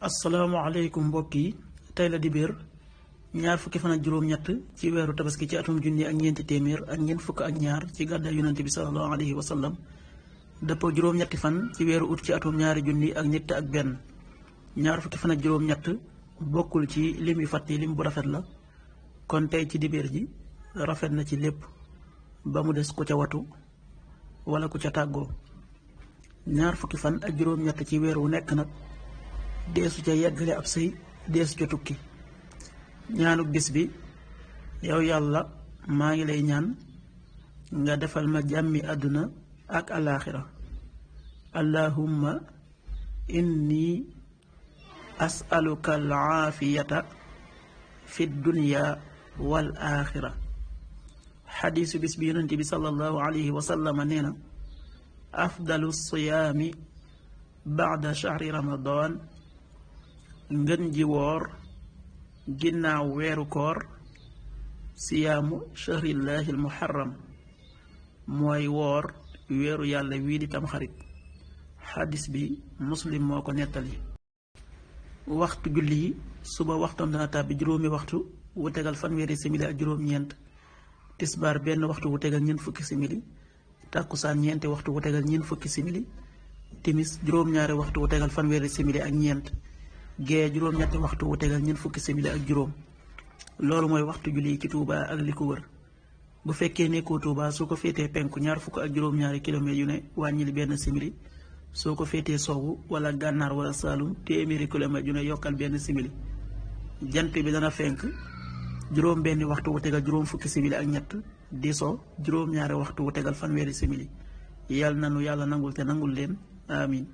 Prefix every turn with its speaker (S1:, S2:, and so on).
S1: asalaamaaleykum mbokk yi tey la dibéer ñaar fukki fan ak juróom-ñett ci weeru tabaski ci atum junni ak ñeenti téeméer ak ñeent fukk ak ñaar ci gàddaay yonante bi sallallahu alayhi wa sallam dëppoo juróom-ñetti fan ci weeru ut ci atum ñaari junni ak ñett ak benn. ñaar fukki fan ak juróom-ñett bokkul ci lim yu fàtte lim bu rafet la kon tey ci dibéer ji rafet na ci lépp ba mu des ku ca watu wala ku ca tàggoo. ñaar fukki fan ak juróom-ñett ci weer wu nekk nag deesu ca yeggale ab sëy deesu ca tukki. ñaanuk bis bi yow yàlla maa ngi lay ñaan nga defal ma jàmmi àdduna ak alaaxira. allahumma inni asaluka al aafiyata fi dunya wal aaxira. xadiisu bis bi yonent bi sallallahu alayhi wa sallam nee na afdalu siyaami baada shahri ramadan, ngën ji woor ginnaaw weeru koor siyaamu shahrillahi al muharram, mooy woor weeru yàlla wii di tamxarit. xadis bi muslim moo ko nettali. waxtu julli yi suba waxtoom dana tàbbi juróomi waxtu wu tegal fanweeri simili ak juróom-ñeent, tisbaar benn waxtu wu tegal ñeent fukki simili, tàkkusaan ñeenti waxtu wu tegal ñeent fukki simili, timis juróom-ñaari waxtu wu tegal fanweeri simili ak ñeent, gee juróom-ñetti waxtu wu tegal ñeent fukki simili ak juróom. loolu mooy waxtu julli yi ci Touba ak li ko wër. bu fekkee nekkoo Touba soo ko féetee penku ñaar fukk ak juróom-ñaari kilomètres yu ne wàññil benn simili, soo ko féetee sowwu wala gànnaar wala saalum téeméeri kilomètres yu ne yokkal benn simili. jant bi dana fenk juróom benni waxtu wu tegal juróom fukki simili ak ñett, di so juróom-ñaari waxtu wu tegal fanweeri simili. yàlla na nu yàlla nangul te nangul leen amin.